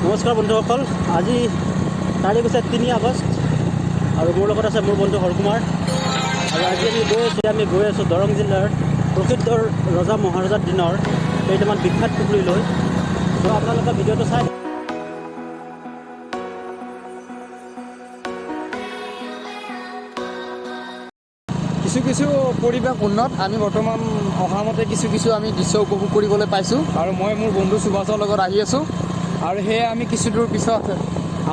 নমস্কাৰ বন্ধুসকল, আজি তাৰিখ হৈছে 3 আগষ্ট আৰু মোৰ লগত আছে মোৰ বন্ধু হৰকুমাৰ। আৰু আজি আমি গৈ আছোঁ দৰং জিলাৰ প্ৰসিদ্ধ ৰজা মহাৰজাৰ দিনৰ কেইটামান বিখ্যাত পুখুৰীলৈ। তো আপোনালোকে ভিডিঅ'টো চাই কিছু কিছু পৰিৱেশ উন্নত। আমি বৰ্তমান অহামতে কিছু কিছু আমি দৃশ্য উপভোগ কৰিবলৈ পাইছোঁ আৰু মই মোৰ বন্ধু সুভাষৰ লগত আহি আছোঁ আৰু সেয়ে আমি কিছু দূৰ পিছত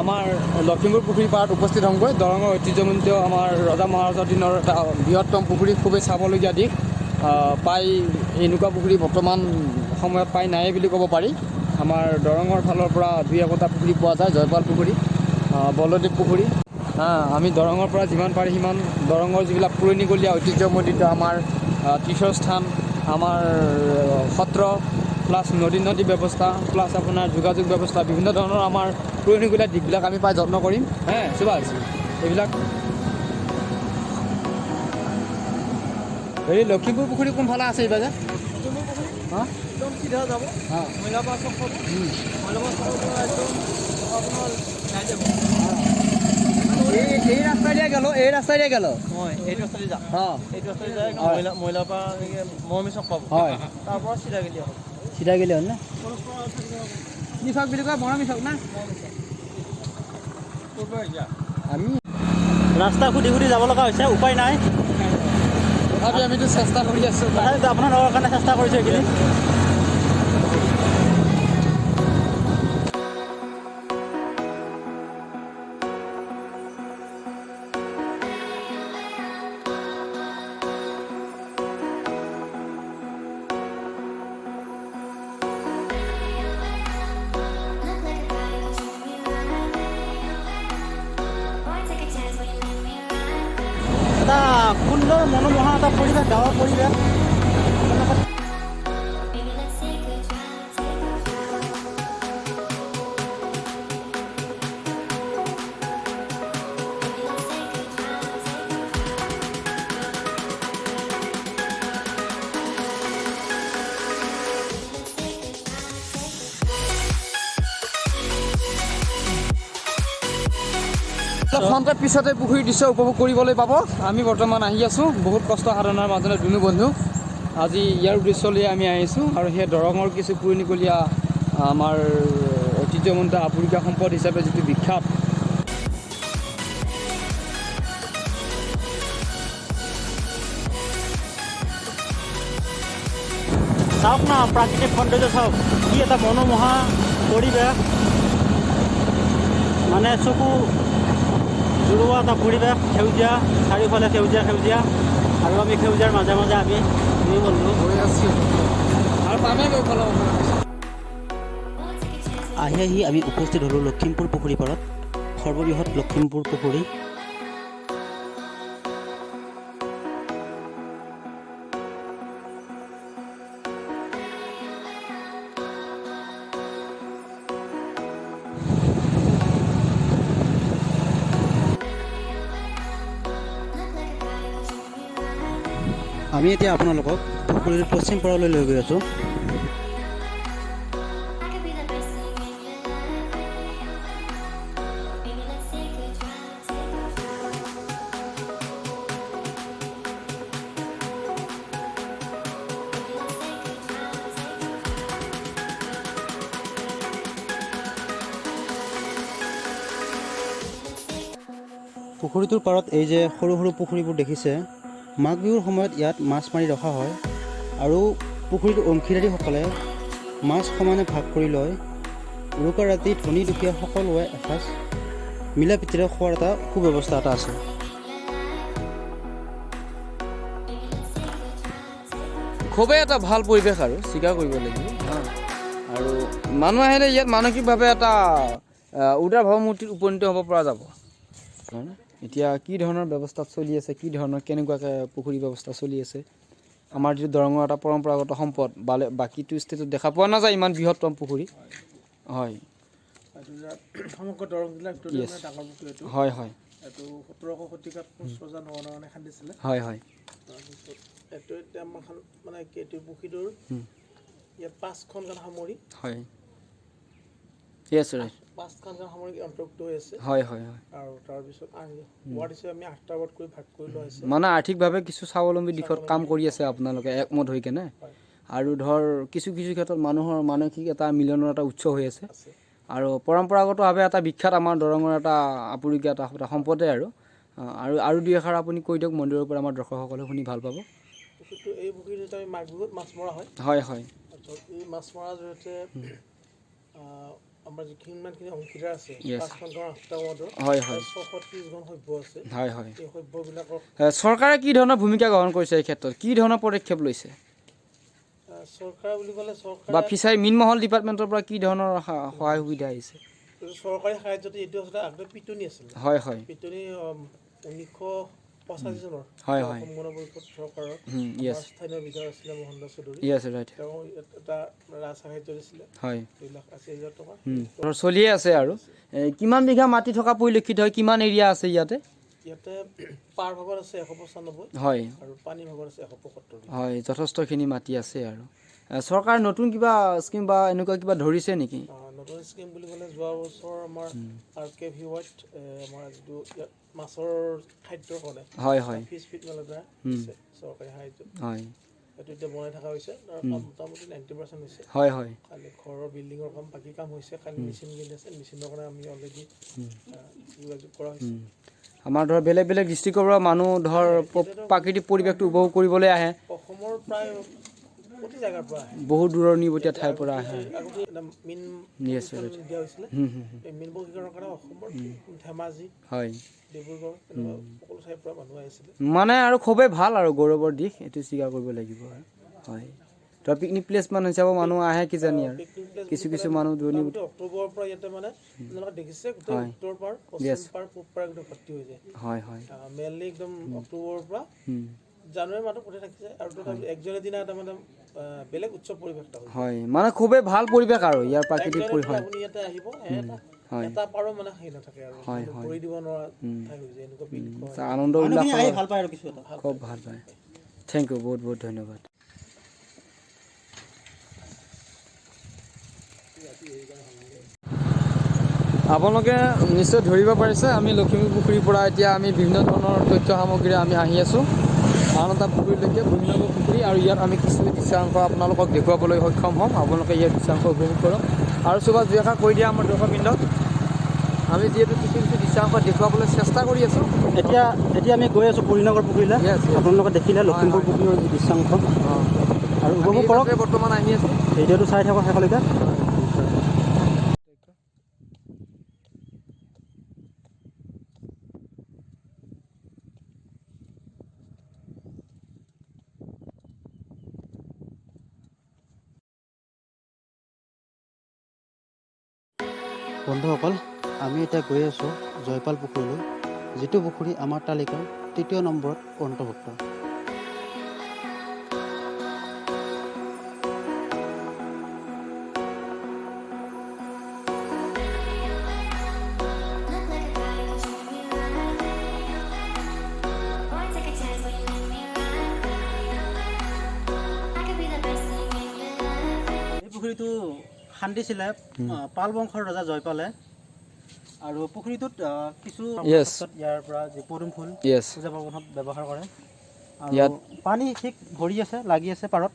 আমাৰ লখিমপুৰ পুখুৰী পাৰত উপস্থিত হ'মগৈ। দৰঙৰ ঐতিহ্যমণ্ডিত আমাৰ ৰজা মহাৰজাৰ দিনৰ এটা বৃহত্তম পুখুৰী, খুবেই চাবলগীয়া দিশ। প্ৰায় এনেকুৱা পুখুৰী বৰ্তমান সময়ত প্ৰায় নায়েই বুলি ক'ব পাৰি। আমাৰ দৰঙৰ ফালৰ পৰা দুই একোটা পুখুৰী পোৱা যায়, জয়পাল পুখুৰী, বলদেৱ পুখুৰী। হা, আমি দৰঙৰ পৰা যিমান পাৰি সিমান দৰঙৰ যিবিলাক পুৰণিকলীয়া ঐতিহ্যমণ্ডিত আমাৰ তীৰ্থস্থান, আমাৰ সত্ৰ, প্লাছ নদী নদী ব্যৱস্থা, প্লাছ আপোনাৰ যোগাযোগ ব্যৱস্থা, বিভিন্ন ধৰণৰ আমাৰ পুৰণিকলীয়া দিশবিলাক আমি প্ৰায় যত্ন কৰিম। হে সুভাষ, এইবিলাক হেৰি লখিমপুৰ পুখুৰী কোনফালে আছে এইবাৰ? হা। একদম চিধা যাব, মইলাপাৰ চক পাব। মইলাপাৰ চকৰ পৰা একদম আপোনাৰ যাই যাব। এই ৰাস্তাই দিয়ে গ'ল, এই ৰাস্তাই দিয়ে গ'ল। হয়, এইটো ৰাস্তা দি যাম। এইটো ৰাস্তা দি যায় একদম মইলাপাৰ মৰমী চক পাব। তাৰ পৰা চিধা গেলি হ'ল। চিধা গ'লে হ'ল না? কি চক বুলি কয়? মৰমী চক না? আমি ৰাস্তা সুধি সুধি যাব লগা হৈছে, উপায় নাই। তথাপি আমিতো চেষ্টা কৰি আছোঁ। তথাপিতো আপোনালোকৰ কাৰণে চেষ্টা কৰিছোঁ এইখিনি। Look like a guy who treat me right. Or take a chance when you let me ride. এটা সুন্দৰ মনোমোহা এটা পৰিৱেশ, গাঁৱৰ পৰিৱেশ। Baby, let's take a drive, take a drive. Baby, let's take a drive, take a drive. Baby, let's take a drive, take a drive. খন্তেক পিছতে পুখুৰীৰ দৃশ্য উপভোগ কৰিবলৈ পাব। আমি বৰ্তমান আহি আছোঁ বহুত কষ্ট সাধনাৰ মাজেৰে। দুনো বন্ধু আজি ইয়াৰ উদ্দেশ্য লৈ আমি আহিছোঁ আৰু সেই দৰঙৰ কিছু পুৰণিকলীয়া আমাৰ ঐতিহ্যমণ্ডিত আপুৰুগীয়া সম্পদ হিচাপে যিটো বিখ্যাত। চাওক না, প্ৰাকৃতিক সৌন্দৰ্য চাওক, কি এটা মনোমোহা পৰিৱেশ, মানে চকু জুৰোৱা এটা পৰিৱেশ। সেউজীয়া, চাৰিওফালে সেউজীয়া সেউজীয়া আৰু আমি সেউজীয়াৰ মাজে মাজে আমি দুই বন্ধু গৈ আছোঁ আৰু পামেই গৈ অলপ। Or take a chance. আহি আহি আমি উপস্থিত হ'লোঁ লখিমপুৰ পুখুৰী পাৰত, সৰ্ববৃহৎ লখিমপুৰ পুখুৰী। Look like a guy who treat me right. আমি এতিয়া আপোনালোকক পুখুৰীৰ পশ্চিম পাৰলৈ লৈ গৈ আছোঁ। I could be the best thing in your life. Baby, let's take a drive, take a drive. Baby, let's take a drive, take a drive. Baby, let's take পুখুৰীটোৰ পাৰত এই যে সৰু সৰু পুখুৰীবোৰ দেখিছে, মাঘ বিহুৰ সময়ত ইয়াত মাছ মাৰি ৰখা হয় আৰু পুখুৰীটোৰ অংশীদাৰীসকলে মাছ সমানে ভাগ কৰি লয়। উৰুকা ৰাতি ধনী দুখীয়া সকলোৱে এসাঁজ মিলা প্ৰীতিৰে খোৱাৰ এটা সুব্যৱস্থা এটা আছে। Baby, let's take a drive, take a drive. খুবেই এটা ভাল পৰিৱেশ আৰু স্বীকাৰ কৰিব লাগিব। আৰু মানুহ আহিলে ইয়াত মানসিকভাৱে এটা উদাৰ ভাৱমূৰ্তিত উপনীত হ'ব পৰা যাব। হয়নে? এতিয়া কি ধৰণৰ ব্যৱস্থাত চলি আছে, কি ধৰণৰ কেনেকুৱাকৈ পুখুৰী ব্যৱস্থা চলি আছে, আমাৰ যিটো দৰঙৰ এটা পৰম্পৰাগত সম্পদ, বালে বাকীটো ষ্টেটত দেখা পোৱা নাযায় ইমান বৃহত্তম পুখুৰী হয়। এইটো ইয়াত সমগ্ৰ দৰং জিলাৰ ভিতৰতে মানে ডাঙৰ পুখুৰী এইটো। হয় হয় এইটো 17শ শতিকাত কোচ ৰজা নৰনাৰায়ণে খান্দিছিলে। হয় হয় তাৰপিছত এইটো এতিয়া আমাৰ মানে কি, এইটো পুখুৰীটোৰ ইয়াত পাঁচখন গান সামৰি হয়, ঠিক আছে, ৰাইট। পাঁচখন গাঁও সামগ্ৰী অন্তৰ্ভুক্ত হৈ আছে। হয় হয় হয় আৰু তাৰপিছত ৱাৰ্ড হিচাপে আমি 8টা ৱাৰ্ড কৰি ভাগ কৰি লোৱা হৈছে। মানে আৰ্থিকভাৱে কিছু স্বাৱলম্বী দিশত কাম কৰি আছে আপোনালোকে একমত হৈ কেনে। হয়। আৰু ধৰ কিছু কিছু ক্ষেত্ৰত মানুহৰ মানসিক এটা মিলনৰ এটা উৎস হৈ আছে। আছে। আৰু পৰম্পৰাগতভাৱে এটা বিখ্যাত আমাৰ দৰঙৰ এটা আপুৰুগীয়া এটা এটা সম্পদে আৰু আৰু আৰু দুই এষাৰ আপুনি কৈ দিয়ক মন্দিৰৰ পৰা, আমাৰ দৰ্শকসকলে শুনি ভাল পাব। পুখুৰীটো, এই পুখুৰীটোত আমি মাঘ বিহুত মাছ মৰা হয়। হয় হয় তাৰপিছত এই মাছ মৰাৰ জৰিয়তে আমাৰ যিখিনি ইমানখিনি অংশীদাৰ আছে, 5খন গাঁৱৰ 8টা ৱাৰ্ডৰ হয় হয় 630জন সভ্য আছে। হয় হয় এই সভ্যবিলাকক চৰকাৰে কি ধৰণৰ ভূমিকা গ্ৰহণ কৰিছে এই ক্ষেত্ৰত, কি ধৰণৰ পদক্ষেপ লৈছে? চৰকাৰ বুলি ক'লে বা চৰকাৰে ফিচাৰী মীনমহল ডিপাৰ্টমেণ্টৰ পৰা কি ধৰণৰ সহায় সুবিধা আহিছে? চৰকাৰী সাহায্যতে এইটো আচলতে আগতে পিটনি আছিলে। হয় হয় পিটনি 1985 চনৰ হয় হয় অসম গণ পৰিষদ চৰকাৰৰ য়েছ আমাৰ স্থানীয় বিধায়ক আছিলে মোহন দাস চৌধুৰী। য়েছ ৰাইট তেওঁ ইয়াত এটা ৰাজ সাহায্য দিছিলে 2,80,000 টকা। ধৰ চলিয়ে আছে। আৰু কিমান বিঘা মাটি থকা পৰিলক্ষিত হয়, কিমান এৰিয়া আছে ইয়াতে? ইয়াতে পাৰ ভাগত আছে 195 আৰু পানী ভাগত আছে 175 বিঘা। হয়, যথেষ্টখিনি মাটি আছে। আৰু চৰকাৰে নতুন কিবা স্কীম বা এনেকুৱা কিবা ধৰিছে নেকি? নতুন স্কীম বুলি ক'লে যোৱা বছৰ আমাৰ আৰ কে ভি ৱাইত আমাৰ যিটো ইয়াত মাছৰ খাদ্যৰ কাৰণে হয় হয় ফিছ ফিড মেলা এটা দিছে চৰকাৰী সাহায্য। সেইটো এতিয়া বনাই থকা হৈছে, তাৰ কাম মোটামুটি 90% হৈছে। হয় হয় খালি ঘৰৰ বিল্ডিঙৰ কাম, বাকী কাম হৈছে। খালি মেচিন কিনি আছে, মেচিনৰ কাৰণে আমি অলৰেডি যোগাযোগ কৰা হৈছে। আমাৰ ধৰ বেলেগ বেলেগ ডিষ্ট্ৰিক্টৰ পৰা মানুহ ধৰ প্ৰাকৃতিক পৰিৱেশটো উপভোগ কৰিবলৈ আহে। অসমৰ প্ৰায় প্ৰতি জেগাৰ পৰা আহে। বহুত দূৰণিবটীয়া ঠাইৰ পৰা আহে। আগতে এটা মীন প্ৰশিক্ষণ দিয়া হৈছিলে। এই মীন প্ৰশিক্ষণৰ কাৰণে অসমৰ ধেমাজি, ডিব্ৰুগড়, তেনেকুৱা সকলো ঠাইৰ পৰা মানুহ আহিছিলে। মানে আৰু খুবেই ভাল আৰু গৌৰৱৰ দিশ এইটো স্বীকাৰ কৰিব লাগিব আৰু। হয়, ধৰ পিকনিক প্লেচ মান হিচাপে মানুহ আহে কিজানি আৰু পিকনিক প্লেচ কিছু কিছু মানুহ দূৰণি মোটামুটি অক্টোবৰৰ পৰা ইয়াতে মানে আপোনালোকে দেখিছে গোটেই উত্তৰ পাৰ, পশ্চিম পাৰ, পূব পাৰ গোটেই ভৰ্তি হৈ যায়। হয় হয় মেইনলি একদম অক্টোবৰৰ পৰা জানুৱাৰী মাহটো কোঠে থাকিছে। আৰু তথাপি 1 জানুৱাৰী দিনা এটা মানে বেলেগ উৎসৱ পৰিৱেশ এটা হয়। হয়, মানে খুবেই ভাল পৰিৱেশ আৰু ইয়াৰ এক প্ৰাকৃতিক জানুৱাৰীৰ পৰিৱেশ। দিনা আপুনি ইয়াতে আহিব, এটা এটা পাৰো মানে সেই নাথাকে আৰু মানে ভৰি দিব নোৱাৰা ঠাই হৈ যায়, এনেকুৱা বিল হয়। আনন্দ মানুহখিনি উল্লাসৰ আহি ভাল পায় আৰু কিছু এটা খুব ভাল পায়। Thank U, বহুত বহুত ধন্যবাদ। আপোনালোকে নিশ্চয় ধৰিব পাৰিছে, আমি লখিমী পুখুৰীৰ পৰা এতিয়া আমি বিভিন্ন ধৰণৰ তথ্য সামগ্ৰীৰে আমি আহি আছোঁ আন এটা পুখুৰীলৈকে, বুঢ়ীনগৰ পুখুৰী। আৰু ইয়াত আমি কিছু দৃশ্যাংশ আপোনালোকক দেখুৱাবলৈ সক্ষম হ'ম। আপোনালোকে ইয়াৰ দৃশ্যাংশ উপভোগ কৰক। আৰু সুভাষ, দুই এষাৰ কৈ দিয়া আমাৰ দৰ্শকবৃন্দক, আমি যিহেতু কিছু কিছু দৃশ্যাংশ দেখুৱাবলৈ চেষ্টা কৰি আছোঁ। এতিয়া এতিয়া আমি গৈ আছোঁ বুঢ়ীনগৰ পুখুৰীলৈ। Yes. আপোনালোকে দেখিলে লখিমপুৰ পুখুৰীৰ যি দৃশ্যাংশ আৰু আমি উপভোগ এই কৰক। বাটেৰে বৰ্তমান আহি আছোঁ। ভিডিঅ'টো চাই থাকক শেষলৈকে। বন্ধুসকল, আমি এতিয়া গৈ আছোঁ জয়পাল পুখুৰীলৈ, যিটো পুখুৰী আমাৰ তালিকাৰ তৃতীয় নম্বৰত অন্তৰ্ভুক্ত। Look like a guy, but you me right. Boy, take a chance when you let me ride. I could be the best thing in your life. এই পুখুৰীটো খান্দিছিলে পাল বংশৰ ৰজা জয়পালে আৰু পুখুৰীটোত কিছু ইয়াৰ পৰা যি পদুম ফুল পূজা পাৰ্বণত ব্যৱহাৰ কৰে আৰু পানী ঠিক ভৰি আছে, লাগি আছে পাৰত।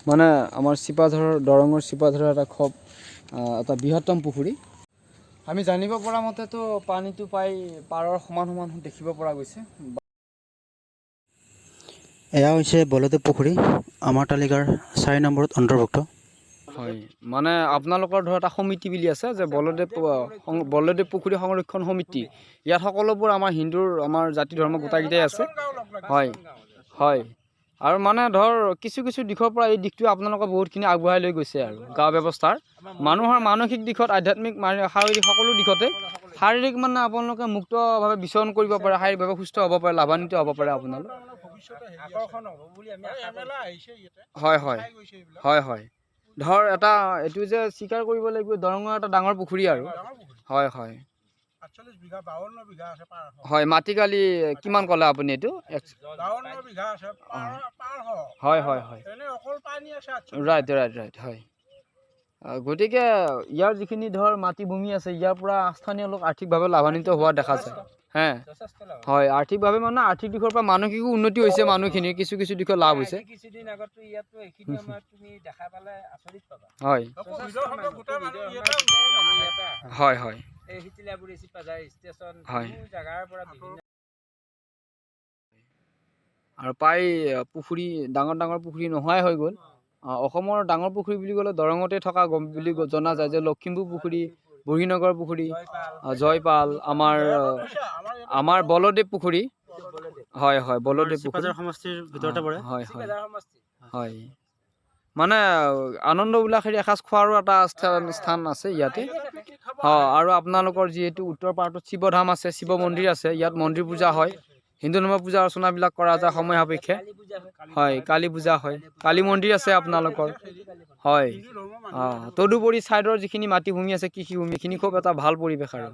মানে আমাৰ চিপাঝাৰৰ, দৰঙৰ চিপাঝাৰৰ এটা খুব এটা বৃহত্তম পুখুৰী। আমি জানিব পৰা মতেতো পানীটো প্ৰায় পাৰৰ সমান সমান দেখিব পৰা গৈছে। এয়া হৈছে বলদেৱ পুখুৰী, আমাৰ তালিকাৰ 4 নম্বৰত অন্তৰ্ভুক্ত। হয়, মানে আপোনালোকৰ ধৰ এটা সমিতি বুলি আছে যে বলদেৱ বলদেৱ পুখুৰী সংৰক্ষণ সমিতি। ইয়াত সকলোবোৰ আমাৰ হিন্দুৰ, আমাৰ জাতি ধৰ্ম গোটাইকেইটাই আছে। হয় হয় আৰু মানে ধৰ কিছু কিছু দিশৰ পৰা এই দিশটো আপোনালোকৰ বহুতখিনি আগবঢ়াই লৈ গৈছে আৰু গাঁও ব্যৱস্থাৰ মানুহৰ মানসিক দিশত, আধ্যাত্মিক, শাৰীৰিক সকলো দিশতে। শাৰীৰিক মানে আপোনালোকে মুক্তভাৱে বিচৰণ কৰিব পাৰে, শাৰীৰিকভাৱে সুস্থ হ'ব পাৰে, লাভান্বিত হ'ব পাৰে আপোনালোক। হয় হয় হয় হয় ধৰ এটা এইটো যে স্বীকাৰ কৰিব লাগিব, দৰঙৰ এটা ডাঙৰ পুখুৰী আৰু। হয় হয় হয় মাটিকালি কিমান ক'লে আপুনি এইটো? হয় হয় হয় ৰাইট ৰাইট ৰাইট হয়। গতিকে ইয়াৰ যিখিনি ধৰ মাটিভূমি আছে, ইয়াৰ পৰা স্থানীয় লোক আৰ্থিকভাৱে লাভান্বিত হোৱা দেখা যায়। হে, যথেষ্ট লাভ। হয়, আৰ্থিকভাৱে মানে আৰ্থিক দিশৰ পৰা মানসিকো উন্নতি হৈছে, মানুহখিনিৰ কিছু কিছু দিশত লাভ হৈছে। আজি কিছুদিন আগতো ইয়াতো এইখিনি সময়ত তুমি দেখা পালে আচৰিত পাবা। কভিডৰ সময়ত গোটেই মানুহ কভিডৰ সময়ত গোটেই মানুহ ইয়াতে আহে। হয় হয় এই সিতিলাগুৰি, চিপাঝাৰ ষ্টেচন, বহু জাগাৰ পৰা বিভিন্ন আৰু প্ৰায় পুখুৰী, ডাঙৰ ডাঙৰ পুখুৰী নোহোৱাই হৈ গ'ল। অসমৰ ডাঙৰ পুখুৰী বুলি ক'লে দৰঙতে থকা গম বুলি জনা যায় যে লখিমপুৰ পুখুৰী, বুঢ়ীনগৰ পুখুৰী, জয়পাল, আমাৰ বলদেৱ পুখুৰী। হয় হয়, বলদেৱ পুখুৰী। চিপাঝাৰ সমষ্টিৰ ভিতৰতে পৰে। হয় হয়। চিপাঝাৰ সমষ্টি। হয়, মানে আনন্দ উল্লাসেৰে এসাঁজ খোৱাৰো এটা স্থান আছে ইয়াতে। আৰু আপোনালোকৰ যিহেতু উত্তৰ পাৰটোত শিৱধাম আছে, শিৱ মন্দিৰ আছে, ইয়াত মন্দিৰ পূজা হয়, হিন্দু ধৰ্মৰ পূজা অৰ্চনাবিলাক কৰা যায় সময় সাপেক্ষে। কালী পূজা হয়। হয়, কালী পূজা হয়, কালী মন্দিৰ আছে আপোনালোকৰ। হয়, তদুপৰি ছাইডৰ যিখিনি মাটিভূমি আছে, কৃষিভূমি, এইখিনি খুব এটা ভাল পৰিৱেশ আৰু।